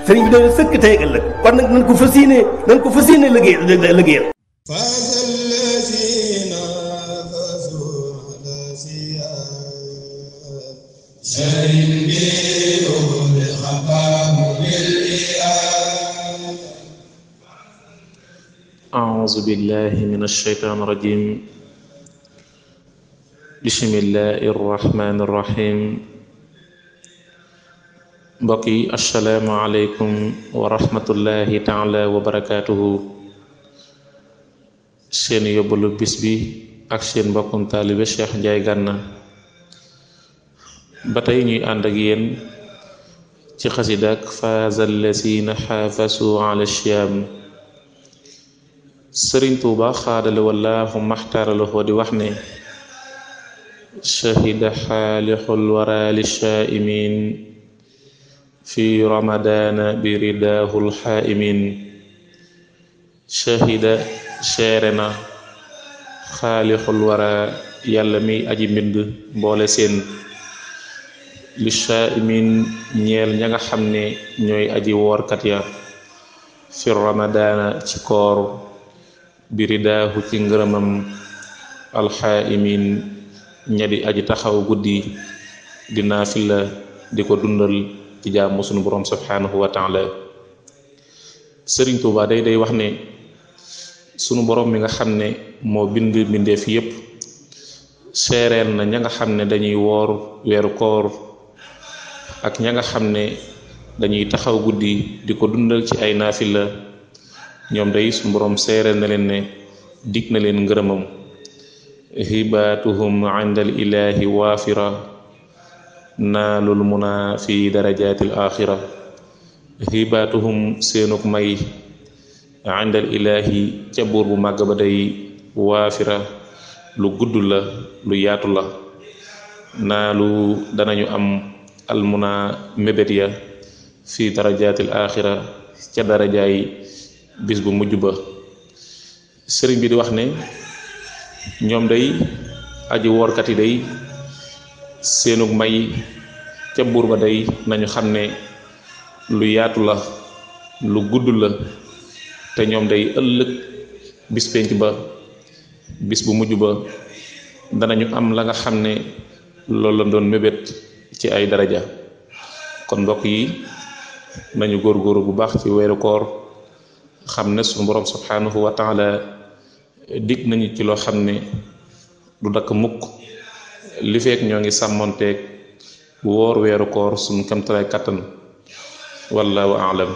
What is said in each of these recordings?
sëriñ bi doon sëkk tey ak ëllëg kon nag nañ ko fas yéene liggéeyal أعوذ بالله من الشيطان الرجيم بسم الله الرحمن الرحيم mbokki assalaamu aleykum wa rahmatullahi taala wa barakaatuhu seen yóbbalu bis bi ak seen mbokkum taalibe Cheikh Ndiaye Gana ba tey ñuy ànd ak yéen ci xasida ak faaza allazina xaafasu ala siyaam sëriñ Tuuba xaadale wallaahu maxtaaralahoo di wax ne shahida xaalixul wara li shaaimin fi ramadaana bi ridaahul xaaimin shahida seere na xaalixul wara yàlla mi aji mbind mboole seen li shaaimin ñeel ña nga xam ne ñooy aji woorkat ya fi ramadaana ci koor bi ridaahu ci ngërëmam alxaaimin ña di aji taxaw guddi di naafila di ko dundal ci jaamu sunu borom subhanahu wa taala sëriñ Tuuba day wax ne sunu borom mi nga xam ne moo bind bindeef yépp seereel na ña nga xam ne dañuy woor weeru koor ak ña nga xam ne dañuy taxaw guddi di ko dundal ci ay naafila ñoom day sunu borom seereel na leen ne dig na leen ngërëmam hibaatuhum inda al ilahi waafira naalul muna fi darajaatil axira hibaatuhum seenuk may indal ilaahi ca buur bu màgg ba day waafira lu gudd la lu yaatu la naalu danañu am almuna mébét ya fi darajaatil axira ca darajaay bis bu mujj ba sëriñ bi di wax ne ñoom day aji woorkat yi day seenug may ca buur ba day nañu xam ne lu yaatu la lu gudd la te ñoom day ëllëg bis penc ba bis bu mujj ba danañu am la nga xam ne loolu la doon mébét ci ay daraja kon mbokk yi nañu góorgóoru bu baax ci weeru koor xam ne sunu borom subhanahu wa taala dig nañu ci loo xam ne du dakk mukk li fekk ñoo ngi sàmmonteeg woor weeru koor suñu kamtalaay kàttan wallahu a'lam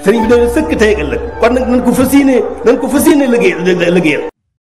sëriñ bi doon sëkk tey ak ëllëg kon nag nañ ko fas yéene liggéeyal